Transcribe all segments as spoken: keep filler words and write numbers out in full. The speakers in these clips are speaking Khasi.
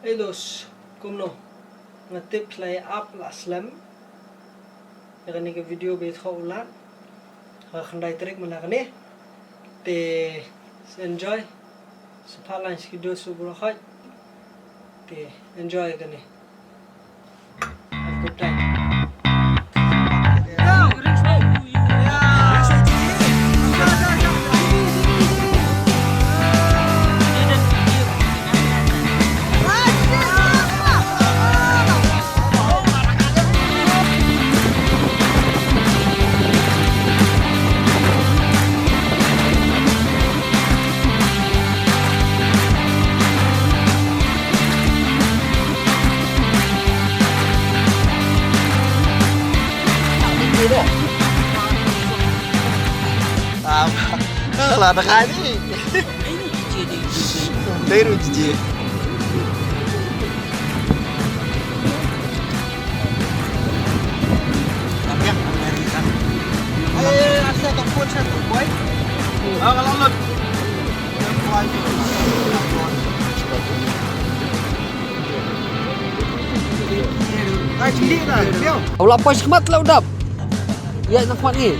Hey dos, kumno? Nga tip phi la ïa ap la slem ïa kane ka video ba ïathuh u Lad ha ka khyndai tarik mynta kane. Te sa enjoy, sa phah line sa ki dos baroh khoit. Te enjoy kane. Have a good time. Lah, dah kali. Dai ruh jiji. U la poi shikmat la u dap. Ïa na khmat ngi.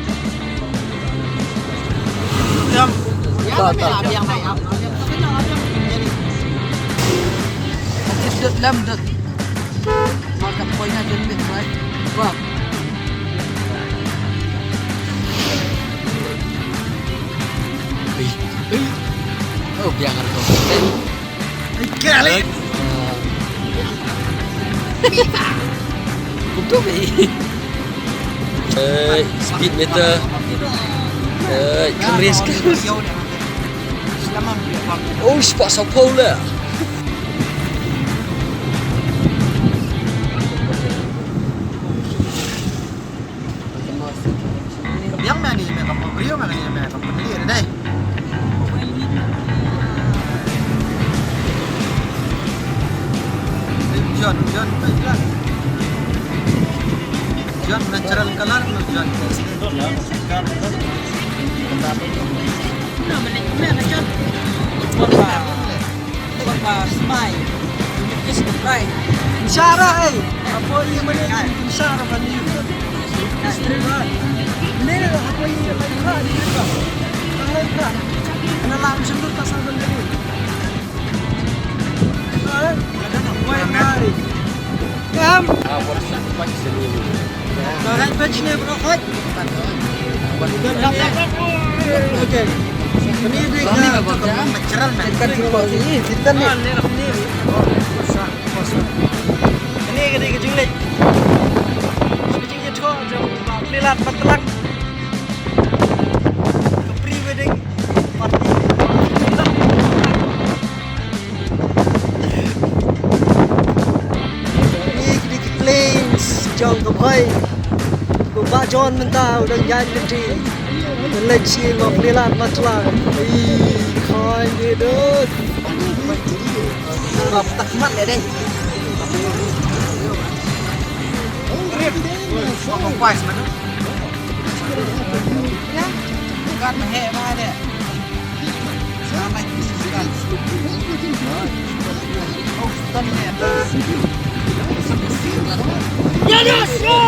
Ta, ta. Dot lam dot. Mar ka poi na dot bit, right? Ba. Ei, ei. Oh, biang ar ko. Kali. Kutu be. Eh, speed meter. Eh, kris, kris. Oh, spot so cool lah. Ka biang ma ni me kam briew ma ni me kam pynlih dei. John, John, John. John natural color no John. Nshara, eh. Apo i mane nshara ban yu. Istri ba. Ne apo i la yu ha di ba. Na la msum ta sa ban yu. Kam. Ka rai pach ne bro khot. Okay. Kami di ka natural man. Kan di ko si, si kan ni. Kani ka dei ka jingleit. Ka jingïathuh jong Bah Pleilat Matlang. Ka pre-wedding party. Ni ka dei ka planes jong ka Bhoi. Ko Bah John mynta u dang ïaid lynti. Leit sha Bah Pleilat Matlang. Ih, khoi ni dos. Bap tak mat le deh. Rip. Kong pas mana? Kan he ma de. Sama kan. Oh, tan ne. Ya, ya, ya.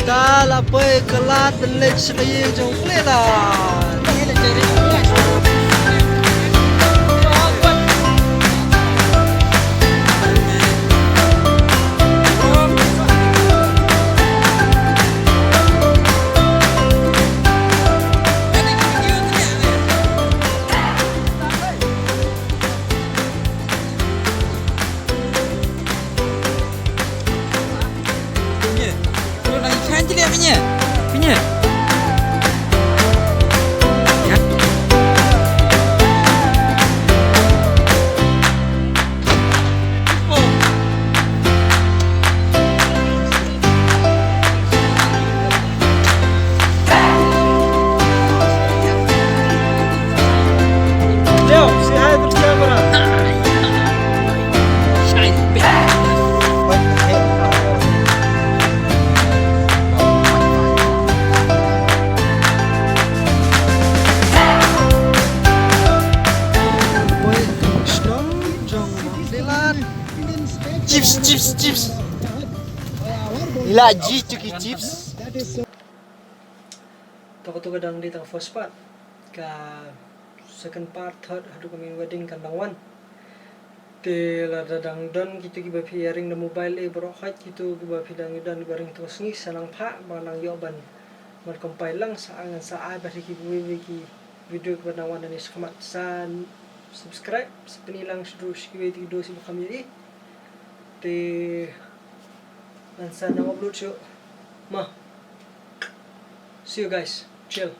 Ta la poi ka lad ban leit sha ka ïing jong u Pleilat. Chips, chips, chips. Ila ji tu ki chips. To ka tu ka dang di tang first part. Ka second part, third, haduh ka main wedding kan dang wan. Te lada dang don kitu kiba phi ïa ring da mobile eh baroh hot kitu kiba phi dang ïa don ba ring tu sngi sa nang phah ba nang ïoh ban ban compile lang sa ngan sa ai ba ki wei wei ki video kiba nang wan na ni sa khmat sa subscribe sa pyni lang shuh shuh kiwei tu kitu si ba kham ïa i. Te ngan sa nang upload shuh ma. See you guys. Chill.